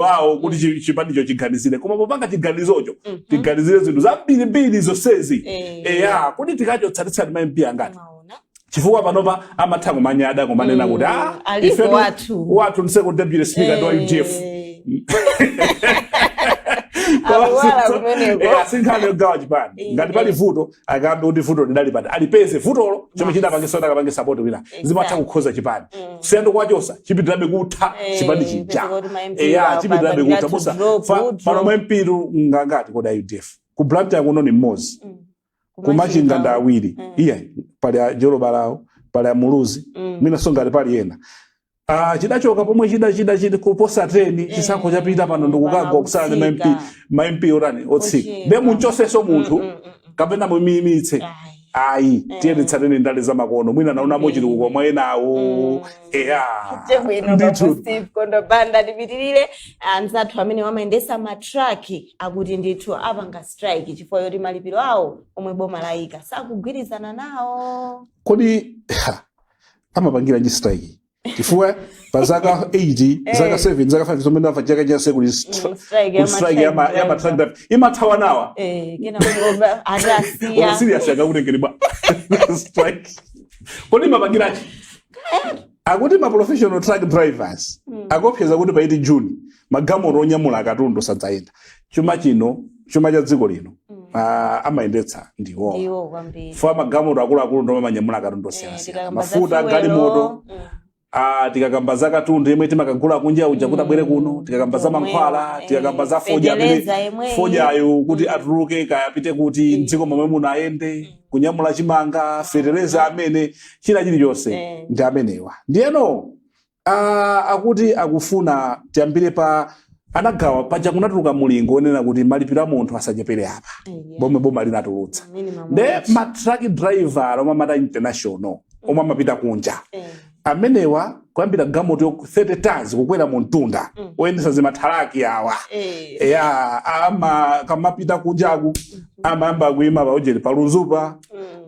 Awo kuti chipanicho chiganizire, koma popanga chiganizocho tiganizire zinthu zambirimbiri zonsezi. Eya, kuti tikachotsa titsala ndi ma MP angati? Maona. Chifukwa panopa amatha kumanyada kumanena kuti ah, alipo ifetu wathu. Wathu ndi second deputy speaker ndi wa UDF. Akuwala kumeneko. Si nkhani yogawa chipani. Ngati pali vuto, akambe kuti vuto lidali pati, alipeze vutolo chomwe chidapangisa kuti akapange support wina. Zimatha kukhoza chipani. Kusiyana kuwachosa, chipitirabe kutha chipani chija. Pezeka kuti ma MP Eya, chipitirabe kutha. pa Musa drop, drop. Pano ma MP tu ngangati kodi a UDF? Ku Blantyre kuno ni mmodzi, kumachinga ndi awiri. Iya, pali a Jolobalawo, pali a Muluzi, mwinanso ngati pali ena. Ah, chidachoka pomwe chida kuposa 10 chisankho chapita. Pano ndikukagwa kusala ndi ma MP, ma MP otani, otsika. Ochepa. Nde munchosenso munthu kapena mumiyimitse? Ayi. Ayi, tiye titsateni ndale zamakono, mwina naonamo chitukuko mwa enawo. Eya. Chabwino. Ndithu. Bambo Steve Kondobanda, tipitirire. Anzathu amene wamayendesa matraki akuti ndithu apanga strike chifukwa yoti malipiro awo omwe boma layika sakugwirizana nawo. Kodi ha, amapangira nji strike? Chifukwa pa zaka 8, zaka 7, zaka 5 zomwe ndamva chaka chonse kuli strike ya kuli strike ya ma-truck ya ma driver. truck driver imathawa nawa. Kena kuomba ati asiya. Olo serious akakutengeni bwa strike. Kodi mapangiranji? Akuti ma professional truck drivers akopseza kuti pa 8 June magalimoto onyamula akatundu sadzayenda. Chuma chino, chuma cha dziko lino, amayendetsa ndiwo. Ndiwo kwambiri. Fwa magalimoto akuluakulu ndo amanyamula akatundu osiyanasiyana, Tikakamba za mafuta, fuelo, galimoto. Tikakamba za katundu yemwe timakagula kunja uja kuti abwere kuno, tikakamba za mankhwala, tikakamba za fodya amene feteleza yemweyi. Fodyayo kuti atuluke kaya apite kuti mdziko momwe muno ayende, kunyamula chimanga, feteleza amene, china chilichonse ndi amenewa. Ndiyeno akuti akufuna tiyambire pa anagawa paja kunatuluka mulingo onena kuti malipiro a munthu asachepere apa, bomwe boma linatulutsa. Minimum Nde wage. Ma truck driver omwe amati international, omwe amapita kunja, amenewa kuyambira galimoto yo 30 tons kukwera mu mtunda, oyendesa zimathalaki awa, ya ama kamapita kunjaku amayamba kuima pa ujeni, pa Lunzupa,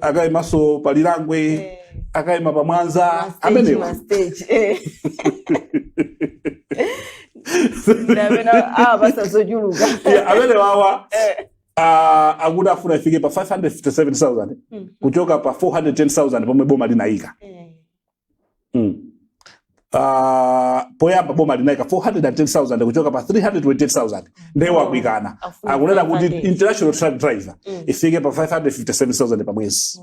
akayimanso pa Lilangwe, akayima pa Mwanza. Ma stage, Amenewa ma stage. Ndamene awapasa zochuluka. Yeah, amenewawa akuti afuna ifike pa 557,000 kuchoka pa 410,000 pomwe boma linayika. Poyamba boma linayika 410,000 kuchoka pa 328,000. Ndiye wakwikana. Afuna Akunena kuti 500. international truck driver ifike pa 557,000 pa mwezi,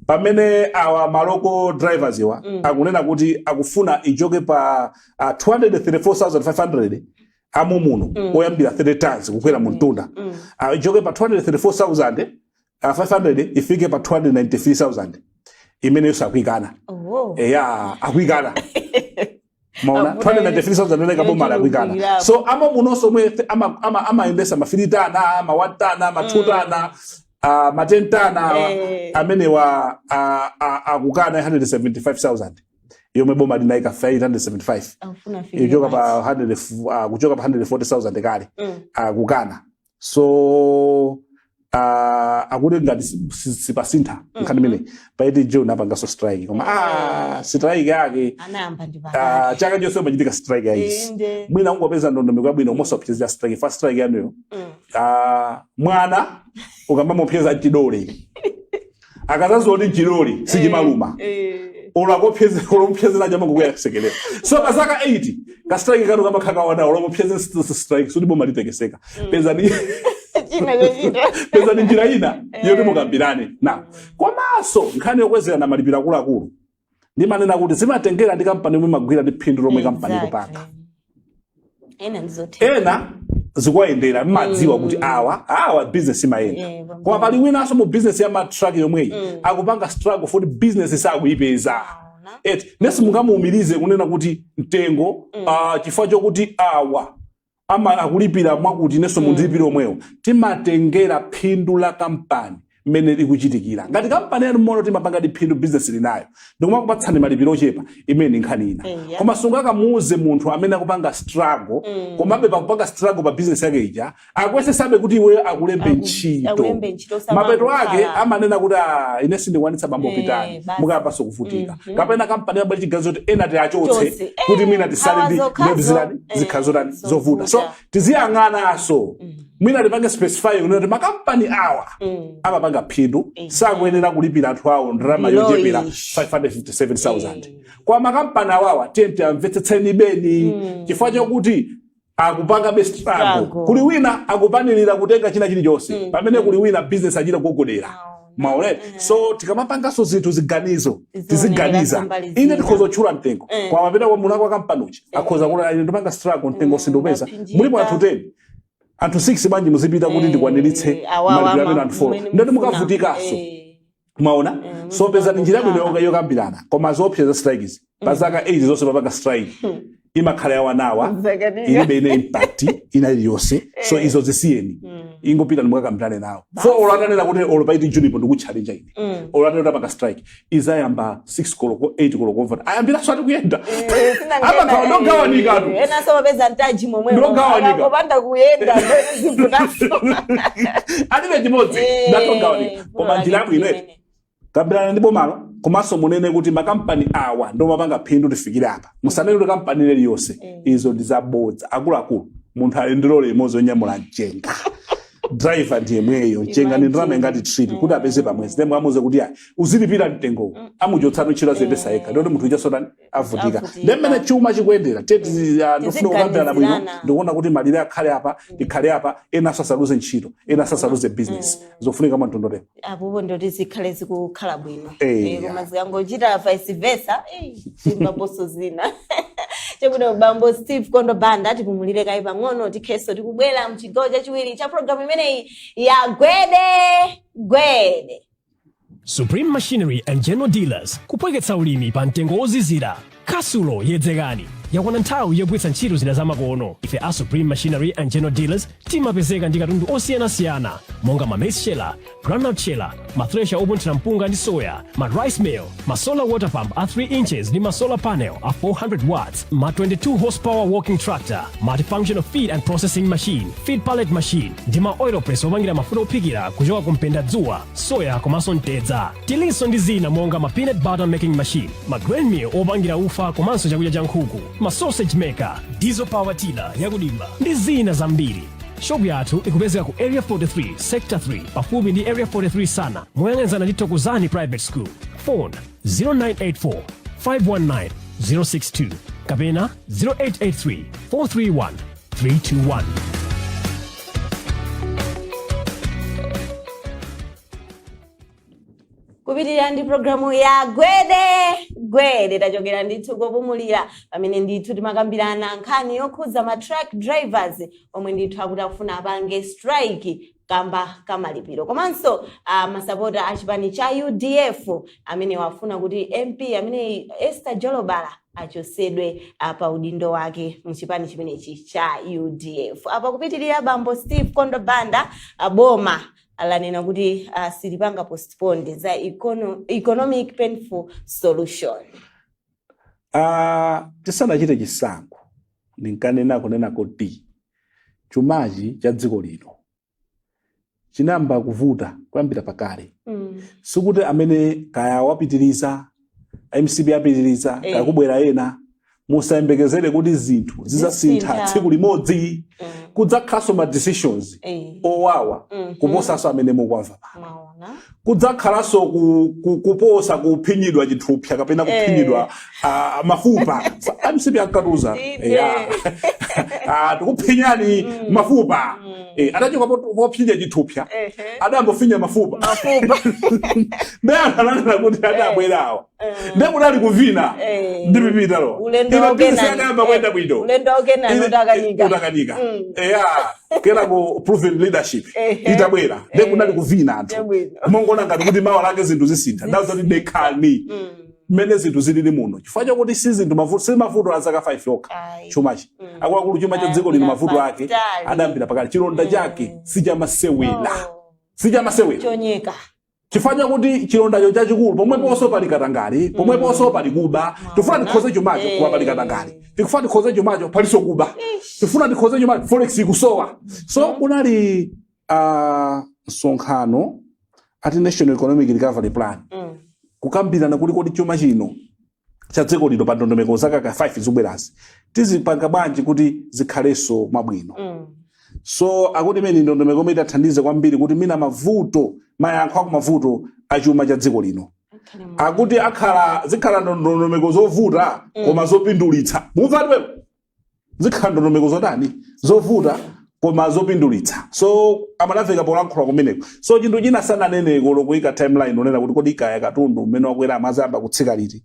pamene awa ma local drivers iwa akunena kuti akufuna ichoke pa 234,500 amomuno, oyambira 30 tons kukwera mu mtunda, ichoke pa 234,000 500 ifike pa 293,000. Imeneyo sakuikana. Eya, akuikana. Maona? Akuna 293,000 naleka boma lakuikana. yochulukirapo. So ama munonso omwe amayendesa ma 3 tana, ma 1 tana, ma 2 tana, ma 10 tana, amenewa akukana 175,000 yomwe boma linayika 575. Akufuna afike Ichoka pati. pa 100, kuchoka pa 140,000 kale. Akukana. So akuti ngati sipasintha nkhani imene, pa 8 June apanganso strike. Koma strike yake Anayamba ndi pakati. Chaka chonse umachitika strike yaisi. Mwina ungopeza ndondomeko yabwino umosapsezera strike fa strike yanuyo. Mwana ukamamupyeza chidole, akazaziwa kuti chidole sichimaluma, olakopyezera chamakukuyasekerera. So pa zaka 8 ka strike kanu kamakhala kawana, olomupyeze strike suti boma litekeseka. Pezani china chochita. Pezani njira ina yoti mukambirane na. Komanso nkhani yokwezerana malipiro akuluakulu, ndimanena kuti zimatengera ndi kampani yomwe imagwira ndi phindu lomwe kampani ikupanga. Ena ndizotheka. Ena zikuwayendera, mmadziwa kuti awa business imayenda. Kwambiri. Koma pali winanso mu business ya ma truck yomweyi akupanga struggle for business sakuyipeza. Aona. Eti nesi mungamuumirize kunena kuti mtengo chifukwa chokuti awa ama akulipira mwakuti, nenso mundilipire omwewo? Timatengera phindu la kampani Mmene likuchitikira, ngati kampani yanu mmono timapanga phindu, business linayo, ndikumakupatsani malipiro ochepa, imene ndi nkhani ina. Koma sungakamuuze munthu amene akupanga struggle, komabe pakupanga struggle pa business yake ija, akuyesesabe kuti iweyo akulembe ntchito. Akulembe ntchito. Mapeto ake osamangokhala. Amanena kuti, "Ah, ine sindikwanitsa bambo, pitani." Basi. Mukayambanso kuvutika, kapena kampani yabwera chiganizo kuti ena tiachotse Chotse. kuti mwina tisale ndi Hawa zokhazo. ndoti zitani, zikhala zotani, zovuta. So zovuta. tiziyang'ananso, mwina tipange specify kunena kuti makampani awa amapanga phindu, sakuyenera kulipira anthu awo ndalama Below yochepera ish. 557,000. Kwa makampani awawa, tiye tiyamvetsetseni beni, chifukwa chokuti akupangabe struggle. Struggle. Kuli wina akupanirira kutenga china chilichonse, pamene kuli wina business achita kugogodera. Maone, so tikamapanganso zinthu, ziganizo tiziganiza. Mbali Ine zina. tikhoza kutchula mtengo, kwa mapita kwa mulako wa kampani uja akhoza kuti, "Ine ndipanga struggle, mtengo sindupeza." Ndaphinjika. Mulipo anthu 10, anthu 6 bwanji muzipita kuti ndikwaniritse awawa malipiro amene anthu 4 mmene ndati mufuna. mukavutikanso. Mwaona? So pezani njira yabwino yokambirana. Koma zoopseza strikes pa zaka 8 zonse papanga strike imakhala yawanawa. Zakanika. Ilibe ine impact ina iliyonse, so izo zisiyeni, ingopita ndimukakambirane nawo. So olo atanena kuti olo paiti Junipo ndikutchalenja ine, olo atanena kuti apanga strike izayamba 6 koloko, 8 koloko, mvata ayambiranso ati kuyenda, amakhala ndogawanikatu. Enanso mapeza mtaji momwemo. Ndogawanika. Akangopanda kuyenda zivutanso. Alibe chimodzi, ndatogawanika. Koma njira yabwino eti kambirana ndi bomalo, komanso munene kuti makampani awa ndo mapanga phindu, tifikire apa. Musanene kuti kampani iliyonse, izo ndi zabodza. Akuluakulu, munthu ali ndi lole imodzi yonyamula mchenga, driver ndi yemweyo, mchenga ndi ndalama ingati trip kuti apeze pamwezi, then mwamuze kuti ayi, uzilipira mtengowo, amuchotsani ntchito, aziyendesa yekha, ndoti munthu uja sotani, avutika. Avutika. Ndi mmene chuma chikuyendera, ndofuna kukambirana bwino. Tiziganizirana. Ndikuona kuti malire akhale apa, tikhale apa, ena asasaluze ntchito, ena asasaluze business, zofunika mwamtondotero. Apopo ndoti zikhale zikukhala bwino. Yeah. Koma zikangochita vice versa, timbaponso zina. Chabwino, bambo Steve Kondo Banda, tipumulire kayi pang'ono, tikhenso tikubwera mchigawo chachiwiri cha programu imeneyi ya Gwede Gwede. Supreme Machinery and General Dealers, kupweketsa ulimi pa mtengo wozizira. Kasulo yedzekani, yakwana nthawi yogwiritsa ntchito zida zamakono. Ife a Supreme Machinery and General Dealers timapezeka ndi katundu osiyanasiyana monga ma maize sheller, groundnut sheller, ma thresher opunthira mpunga ndi soya, ma rice mill, ma solar water pump a 3 inches ndi ma solar panel a 400 watts, ma 22 horsepower walking tractor, multifunctional feed and processing machine, feed pallet machine ndi ma oil press opangira mafuta ophikira kuchoka ku mpendadzuwa, soya komanso mtedza. Tilinso ndi zina monga ma peanut butter making machine, ma grain mill opangira ufa komanso chakudya cha nkhuku, ma sausage maker, diesel power tiller yakudimba ndi zina zambiri. Shopu yathu ikupezeka ku Area 43, Sector 3, pafupi ndi Area 43 sana, moyang'anizana ndi Thokozani Private School. Phone 0984 519 062 kapena 0883 431 321. Kupitirira ndi programu ya Gwede Gwede, tachokera ndithu kopumulira pamene ndithu timakambirana nkhani yokhudza ma truck drivers omwe ndithu akuti akufuna apange strike kamba kamalipiro, komanso masapota a chipani cha UDF amene wafuna kuti MP amene Esther Jolobala achosedwe pa udindo wake mchipani chimenechi cha UDF. Apa kupitirira, bambo Steve Kondo Banda, boma lanena kuti silipanga postpone za economic painful solution. Tisanachite chisankho ndinkanena kunena kuti chumachi cha dziko lino chinayamba kuvuta kuyambira pakale. Sikuti amene kaya wapitiriza MCP apitiriza, kaya kubwera ena, musayembekezere kuti zinthu zizasintha Zisintha. tsiku limodzi. Kudzakhalanso ma decisions owawa kuposanso amene mukwamva pano. Mwaona. Kudzakhalanso kuposa kuphinyidwa chithupsa kapena kuphinyidwa mafupa. MCP ankatuza, "Yeah. Tikuphinyani mafupa." Atachoka pophinya chithupsa, adambofinya mafupa. Mafupa. Ndi anthu ananena kuti adabwerawa ndi kuti ali kuvina ndi pipitalo. Ulendo Ine wake business yakayamba kuyenda bwino. Ulendo wake nani utakanika. Utakanika. Eya, kenako proven leadership itabwera, ndi kunali kuvina anthu Chabwino. mongona ngati kuti mawa lake zinthu zisintha. Ndazo kuti dekhani mmene zinthu zilili muno, chifukwa chakuti si zinthu mavuto, si mavuto a zaka 5 yokha. Ayi. Chumachi, akuluakulu, chuma cha dziko lino mavuto ake Patali. adayambira pakale. Chilonda chake sichamasewera, Oh. sichamasewera. Chonyeka. Chifukwa chakuti chilondacho chachikulu, pomweponso pali katangale, pomweponso pali kuba. Tifuna tikhoze chumacho, kuba pali katangale. Tikufuna tikhoze chumacho, palinso kuba. Tifuna tikhoze chumacho, forex ikusowa. So kunali msonkhano ati National Economic Recovery Plan, kukambirana kuti kodi chuma chino cha dziko lino pa ndondomeko zaka ka 5 zikubwerazi tizipanga bwanji kuti zikhalenso mwabwino. So akuti imene ndondomeko imene itathandize kwambiri kuti mina mavuto, mayankho aku mavuto achuma cha dziko lino, akuti akhala zikhala ndondomeko zovuta koma zopindulitsa. Mumva pepo, zikhala ndondomeko zotani? Zovuta koma zopindulitsa. So amanafika polankhula kumeneko. So chinthu china sananeneko lokuyika timeline, unena kuti kodi kaya katundu mmene wakwera amazayamba kutsika liti.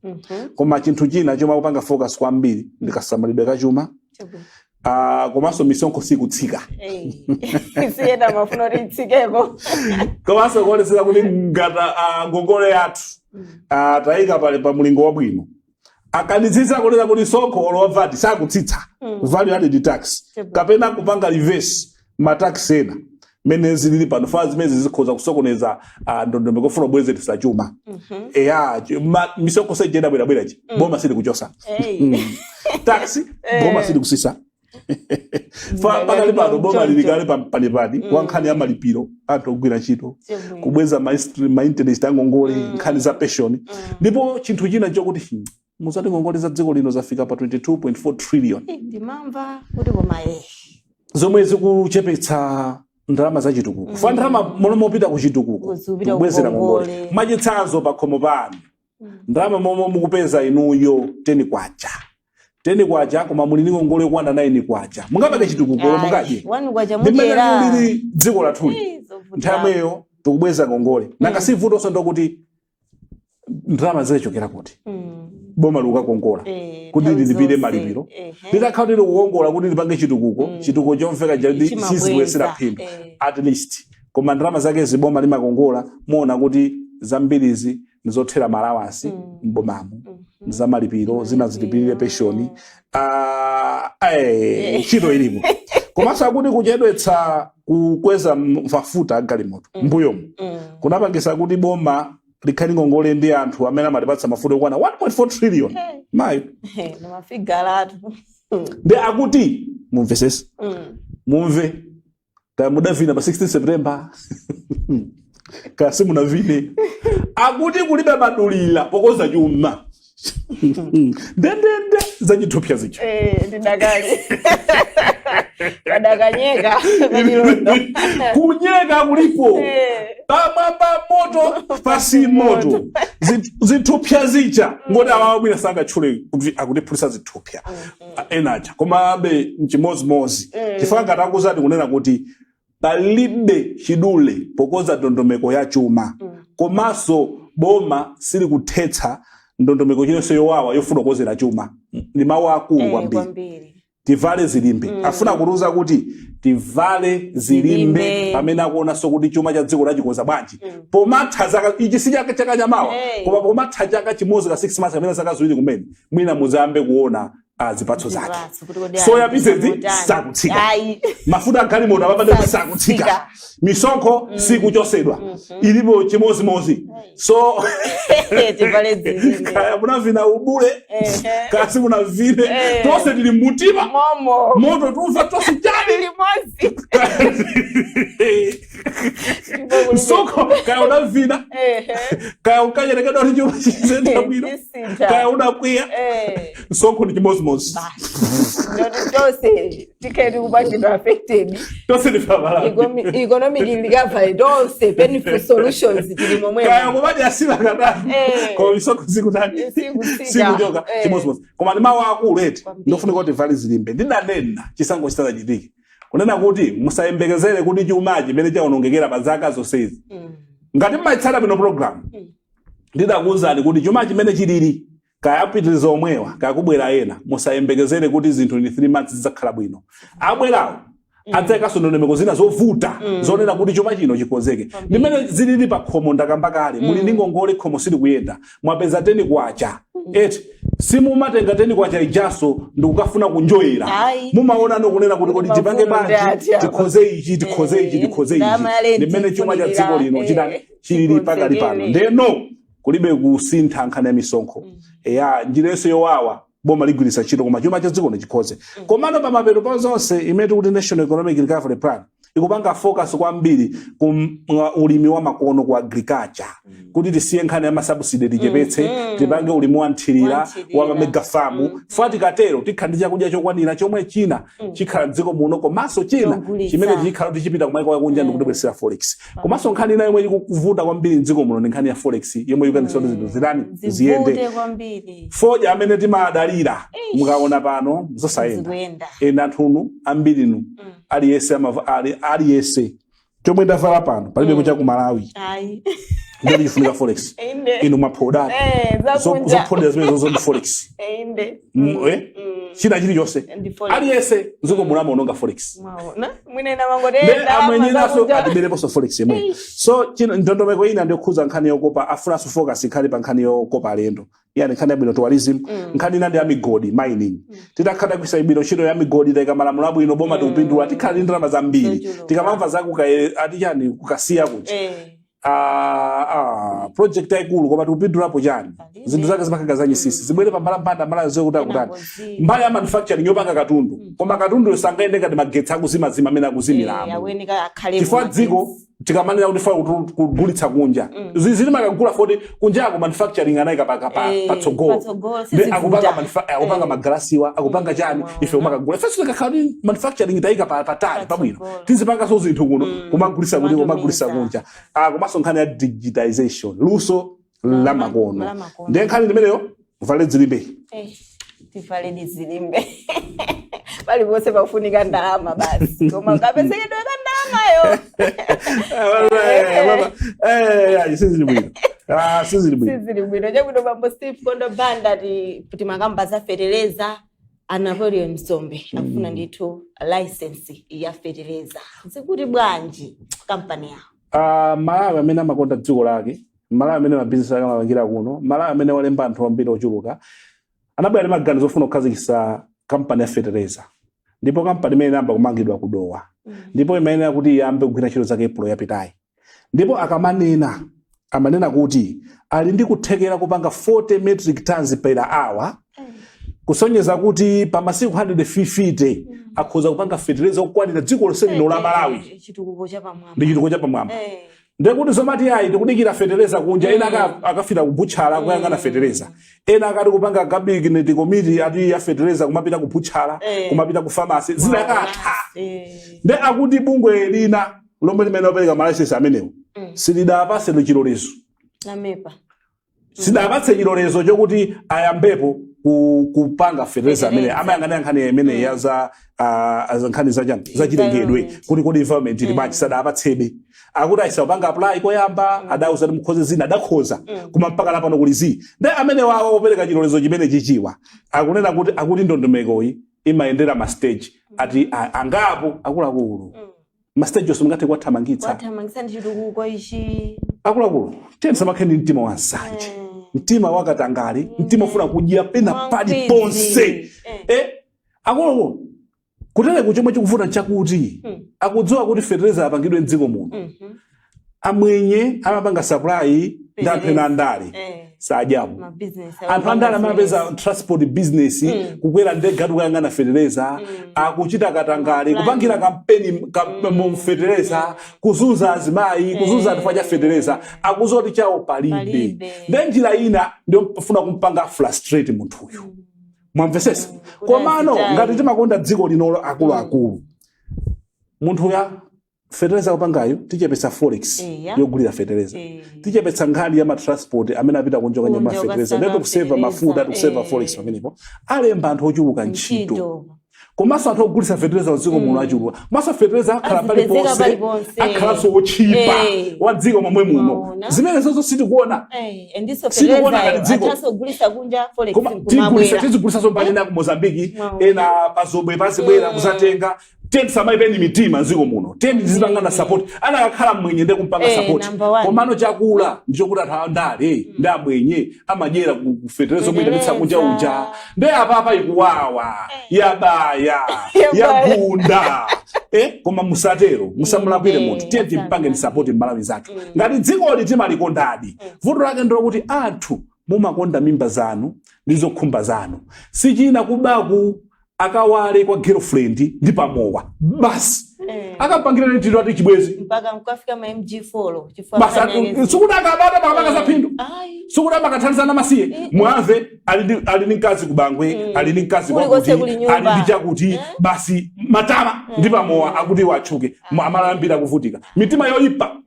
Koma chinthu china chomwe akupanga focus kwambiri ndi kasamalidwe kachuma. Komanso misonkho sikutsika. Siyenda mafuna kuti itsikeko. Komanso kuonetsera kuti ngata ngongole yathu tayika pali pa mulingo wabwino. Akanitsitsa kunena kuti sonkho olo VAT sakutsitsa, value added tax, kapena kupanga reverse ma tax ena mene zilili pano. Fa zimene zikhoza kusokoneza ndondomeko kufuna kubwezeretsa chuma. Eya, misonkho sejena bwerabwera chi boma sili kuchosa tax, boma sili kusisa. Fa pakali pano boma lili kale panipani wa nkhani ya malipiro anthu ogwira ntchito, kubweza ma interest angongole, nkhani za pension. Ndipo chinthu china chokuti muzati ngongole za dziko lino zafika pa 22.4 trillion. Ndimamva kuti koma zomwe zikuchepetsa ndalama za chitukuko. Fa ndalama momwe mopita ku chitukuko Zikupita tikubwezera ku ngongole. ngongole. Mwachitsanzo, pa khomo panu ndalama momwe mukupeza inuyo 10 kwacha, 10 kwacha, koma muli ndi ngongole yokwana 9 kwacha, mungapange chitukuko? Mungadye? 1 kwacha Ndimene mudyera. lili dziko lathuli. Zovuta. Nthawi imeneyo tikubweza ngongole. Nanga si vutonso ndokuti ndalama zilechokera kuti? Boma likukakongola kuti nthawi lilipire zonse. malipiro. Litakhala tili kukongola kuti lipange chitukuko, chitukuko chomveka Chimabweza. chizibwezera phindu at least. Koma ndalama zake ziboma limakongola, muona kuti zambirizi ndizothera ma allowance mbomamo, za malipiro, zina zilipirire pension. Ntchito ilipo. Komanso akuti kuchedwetsa kukweza mafuta agalimoto mbuyomu kunapangisa kuti boma likhale ngongole ndi anthu amene amatipatsa mafuta okwana 1.4 trillion. Mayo! Ndi ma figure atu. Ndi akuti mumvesese, mumve, kaya mudavina pa 16 September, kaya simunavine, akuti kulibe madulira pokoza chuma, ndendende zachithupsa zicho. Ndidakali kadakanyeka kachilonda. Kunyeka kulipo. Pamwamba moto, pasi moto. Zithupsa zicha ngoti awawa mwina sangatchule kuti akutiphulitsa zithupsa enacha, komabe mchimozimozi, chifukwa ngati akuzati kunena kuti palibe chidule pokoza ndondomeko ya chuma, komanso boma silikuthetsa ndondomeko chilonse yowawa yofuna kukozera chuma, ndi mawu akulu kwambiri. Kwambiri. Tivale zilimbe. Afuna kutiuza kuti tivale zilimbe Zilimbe. pamene akuonanso kuti chuma cha dziko lachikoza bwanji pomatha zaka ichi, si chaka chaka chamawa, koma pomatha chaka chimodzi ka 6 months kapena zaka 2 kumene mwina muzayambe kuona zipatso zake. Zipatso, kuti kodi Soya ali pieces motani. sakutsika. Ayi. Mafuta agalimoto apapande Sakutsika. sakutsika, misonkho sikuchosedwa, ilipo chimozimozi. So tivale zilimbe. Kaya munavina ubule, kaya simunavine, tonse tili mmutima momo. Moto tumva tonse chani? Limodzi. Msonkho, kaya unavina, kaya ukanyerekedwa kuti chuma chizenda bwino, Chisintha. kaya unakwiya, msonkho ndi chimozimozi. Ndoti tonse tikhale tikupangidwa affected. Tonse ndifamalami. Economic recovery tonse, painful solutions tili momwemo. Kaya kumadya asila katatu, koma misonkho sikutani? Sikutsika. Sikuchoka. Chimozimozi. Koma ndi mawu akulu eti. Kwambiri. Ndofunika kuti vale zilimbe. Ndinanena chisankho chisanachitike kunena kuti musayembekezere kuti chumachi chimene chawonongekera pa zaka zonsezi, ngati mmayitsata bwino program, ndidakuwuzani kuti chuma chimene chilili, kaya apitiriza omwewa, kaya kubwera ena, musayembekezere kuti zinthu in 3 months zidzakhala bwino. Abwerawo Adzayikanso ndondomeko zina zovuta zonena kuti chuma chino chikonzeke. Ndimene zilili pa khomo, ndakamba kale, muli ndi ngongole, khomo silikuyenda, mwapeza 10 kwacha eti, simumatenga 10 kwacha ijaso ndikukafuna kunjoyera. Ayi. Mumaona nokunena kuti kodi tipange Mavuto bwanji, ndi ati apa. tikhoze ichi, tikhoze ichi, tikhoze ichi. Ndalama ya rent Ndimene chuma cha dziko lino ifunikira, chitani, chilili pakali pano. Chikonzekere. Ndeno kulibe kusintha nkhani ya misonkho ya njira yonse yowawa boma ligwiritsa ntchito, koma chuma cha dziko chikhoze. Komano pamapeto pa zonse, imene tikuti National Economic Recovery Plan ikupanga focus kwambiri ku ulimi wa makono, ku agriculture, kuti tisiye nkhani ya ma subsidy, tichepetse, tipange ulimi wa nthirira, Wa nthirira. wa mega farm. Fa tikatero tikhala ndi chakudya chokwanira chomwe china chikhala mdziko muno, komanso china Chogulitsa. chimene chikhala kuti chipita kumaiko akunja ndikutibweretsera forex. Komanso nkhani ina yomwe ikuvuta kwambiri mdziko muno ndi nkhani ya forex, yomwe ikukanitsa kuti zinthu zitani, ziyende. Zivute kwambiri. Fodya amene timadalira, mukaona pano zosayenda. Zikuyenda. Ena anthunu ambirinu, aliyese aliyese chomwe ndavala pano palibe kucha ku Malawi. Ayi. Ndiyo chifunika forex. Inde. Inu maphoda Zakunja. Zophodera zimene zozo ndi forex. Inde. Eh? China chilichonse, Ndi forex. aliyese mdziko muno amaononga forex. Mwaona, mwine namangoti Nde amwenyenaso atibereponso forex yemwe. So chino ndondomeko ina ndiyokhuza nkhani yokopa, afunaso focus nkhani pa nkhani yokopa alendo, yani nkhani yabwino, tourism. Nkhani ina ndi ya migodi, mining. Titakhala kuisa ibwino ntchito ya migodi, tayika malamulo abwino, boma tikupindula, tikhala ndi ndalama zambiri. Zochuluka. Tikamamva za ati chani, kukasiya kuti project yayikulu, koma tikupindulapo chani? Palibe. Zinthu zake zimakhala zanyisisi, zibwere pambalambanda, mala zokuti akutani. Enangozi. Mbali ya manufacturing yopanga katundu, koma katundu sangaende ngati magetsi akuzimazima amene akuzimiramo. Akuyeneka akhale Chifukwa mumagetsi. dziko tikamanena kuti funa kugulitsa kunja, zili makagula foti kunjako manufacturing anayika patsogolo. Patsogolo, Ndi sizivuta. akupanga akupanga magalasiwa, akupanga chani, ife kumakagula. Ifenso tikakhala kuti manufacturing tayika patali pabwino, Patsogolo. tizipanganso zinthu kuno, kumagulitsa kuti, kumagulitsa Kumatumiza. kunja. Komanso nkhani ya digitization, luso la makono. La makono. Ndiye nkhani limeneyo, vale zilimbe. Tivale zilimbe. Paliponse pakufunika ndalama basi, koma kapezekedwe ka ndalamayo. Sizili bwino. Ah, sizili bwino. Sizili bwino. Chabwino, bambo Steve Kondo Banda, timakamba za fetereza. A Napoleon Sombe akufuna ndithu license ya fetereza. Zikuti bwanji kampani yawo? Malawi amene amakonda dziko lake, Malawi amene mabizinesi ake amapangira kuno, Malawi amene walemba anthu ambiri ochuluka, anabwera ndi maganizo ofuna kukhazikitsa kampani ya fetereza. Ndipo kampani imene inayamba kumangidwa kudowa, ndipo imayenera kuti iyambe kugwira ntchito zake April yapitayi. Ndipo akamanena, amanena kuti ali ndi kuthekera kupanga 40 metric tons per hour, kusonyeza kuti pa masiku 150 akhoza kupanga fetereza okwanira dziko lonse lino la Malawi. Chitukuko chapamwamba. Ndi chitukuko chapamwamba. Ndekuti zomati ayi, tikudikira fetereza kunja, ena akafika kubutchala kuyang'ana fetereza, ena akati kupanga cabinet committee ati ya fetereza, kumapita kubutchala, kumapita ku pharmacy, zidakatha. Nde akuti bungwe lina lomwe limene lopereka ma license amenewo silidapatse chilolezo. Namepa. Sidapatse chilolezo chokuti ayambepo kupanga fetereza amene Fetereza. amayang'anira nkhani imene ya za za nkhani za chani, za chilengedwe, Environment. kuti kodi environment ili bwanji. Sadapatsebe. Akuti ayisapanga apply koyamba, adauza kuti mukhoze zina, adakhoza, koma mpaka napano kuli zi. Nde amene wawo opereka chilolezo chimene chichiwa akunena kuti, akuti ndondomekoyi imayendera ma stage ati angapo. Akuluakulu, ma stage onse mungathe kuwathamangitsa? Wathamangitsa ndi chitukuko ichi. Akuluakulu, tiye tisamakhale ndi mtima wa nsanje, mtima wakatangale, mtima ufuna kudya pena Wankhwidzi. paliponse. Eh. Akuluakulu, kutereku chomwe chikuvuta nchakuti akudziwa kuti fetereza apangidwe mdziko muno, amwenye amapanga supply ndi anthu ena andale, sadyapo. Mabizinesi. Anthu andale amapeza transport business, kukwera ndege ati kuyang'ana fetereza, akuchita katangale, kupangira kampeni mu fetereza, kuzunza azimayi, kuzunza anthu cha fetereza, akudziwa kuti chawo palibe. Palibe. Nde njira ina ndiyofuna kumpanga frustrate munthuyu, mwamvesesa? Kuti Komano azitaye. ngati timakonda dziko linolo, akuluakulu, munthu ya fetereza kupangayo, tichepetsa forex yogulira fetereza, tichepetsa nkhani ya ma transport amene apita kunja kanyamula Kunja fetereza, ukasaka ndipo tikuseva fetereza, mafuta, tikuseva forex pamenepo, alemba anthu ochuluka ntchito, Ntchito. Komanso anthu ogulitsa fetereza mdziko muno achuluka, komanso fetereza akhala Azipezeka paliponse, paliponse. akhalanso otchipa wa dziko momwe muno. Mwaona. Zimene zozo sitikuona. Endiso Sitikuona feterezayo ngati dziko. athaso kugulitsa kunja, forex Koma tigulitsa, nkumabwera. tizigulitsanso mbali ena ku Mozambiki, Mwaona. ena pazobwe pazibwera kuzatenga. Tiye tisamaipeni mitima mdziko muno, tiye tizipangana support. Anakakhala mwenye ndiye kumpanga support. Number one. Komano chakula ndichokuti anthu andale ndi amwenye amadyera ku fetereza omwe itanitsa kunja uja. Ndiye apapa ikuwawa, yabaya. Yabaya. Yagunda. Koma musatero, musamulakwire munthu. Tiye timpangeni support Mmalawi zathu ngati dzikoli timalikondadi. Vuto lake ndilokuti anthu mumakonda mimba zanu ndi zokhumba zanu, sichina kubaku akawale kwa girlfriend ndi pamowa basi. Akapangira ntito ati chibwezi. Mpaka mkafika ma MG4 chifukwa basi. nkhani yake. Sikuti akabata pakapaka za phindu. Ayi. Sikuti amakathandizana masiye. Mwamve ali ndi mkazi kubangwe, ali ndi mkazi Kulikonse kwakuti, kuli nyumba. ali ndi chakuti basi, matama ndi pamowa akuti watchuke. Amalambira kuvutika, mitima yoyipa,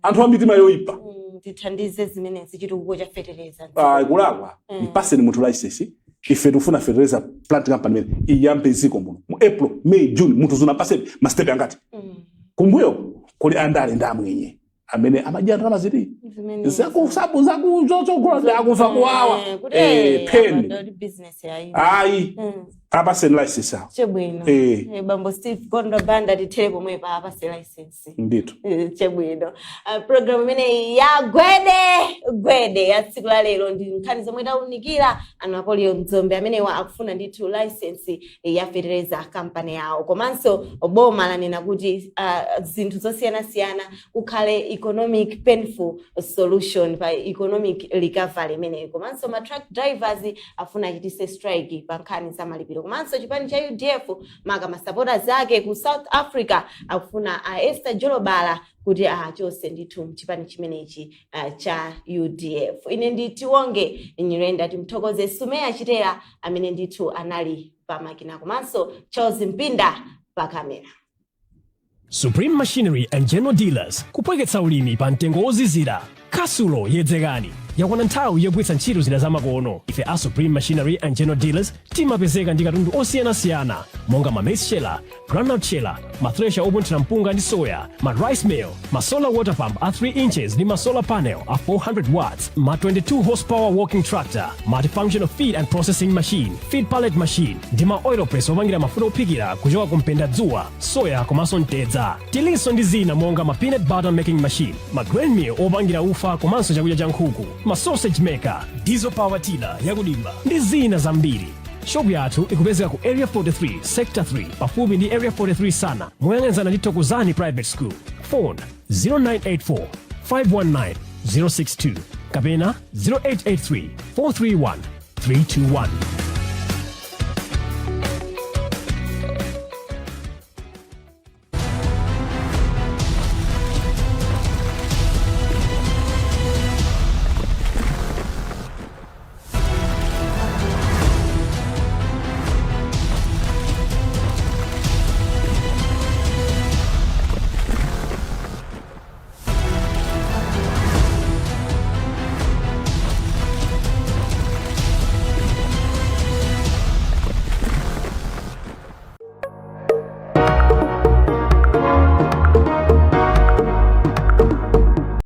anthu a mitima yoyipa. Tithandize zimenezi, chitukuko cha fetereza. Ah, kulakwa. Mpaseni munthu license. Ife tikufuna fertilizer plant company imene iyambe ziko muno mu April, May, June. Munthu zunapaseni mastepe angati? Kumbuyo kuli andale ndi amwenye amene amadya ndalama ziti Zimenezi. zakusabu zakuzotsogolo akumva kuwawa. Kuti Peni. apa ndoti business yayi. Ayi, apaseni license awo. Chabwino. Bambo Steve Gondo Banda, tithere pomwe pa apase license. Ndithu. Chabwino. Program imeneyi ya Gwede Gwede ya tsiku la lero ndi nkhani zomwe taunikira. A Napoleon Dzombe amenewa akufuna ndithu license ya fertilizer company yawo, komanso boma lanena kuti zinthu zosiyanasiyana kukhale economic painful solution pa economic recovery imeneyi, komanso ma truck drivers afuna achitise strike pa nkhani za malipiro, komanso chipani cha UDF, maka ma supporters ake ku South Africa, akufuna a Esther Jolobala kuti achose ndithu mchipani chimenechi cha UDF. Ine ndi Tiwonge Nyirenda. Timthokoze Sumeya Chitera amene ndithu anali pamakina, komanso Charles Mpinda pa kamera. Supreme Machinery and General Dealers, kupweketsa ulimi pa mtengo wozizira. Kasulo yedzekani, yakwana nthawi yogwiritsa ntchito zida zamakono. Ife a Supreme Machinery and General Dealers timapezeka ndi katundu osiyanasiyana monga ma maize sheller, groundnut sheller, ma thresher opunthira mpunga ndi soya, ma rice mill, ma solar water pump a 3 inches ndi ma solar panel a 400 watts, ma 22 horsepower walking tractor, multifunctional feed and processing machine, feed pallet machine ndi ma oil press opangira mafuta ophikira kuchoka ku mpenda dzuwa, soya komanso mtedza. Tilinso ndi zina monga ma peanut butter making machine, ma grain mill opangira ufa komanso chakudya cha nkhuku, ma sausage maker, diesel power tiller yakudimba ndi zina zambiri. Shopu yathu ikupezeka ku Area 43, Sector 3, pafupi ndi Area 43 sana, moyang'anizana ndi Thokozani Private School. Phone 0984 519 062 kapena 0883 431 321.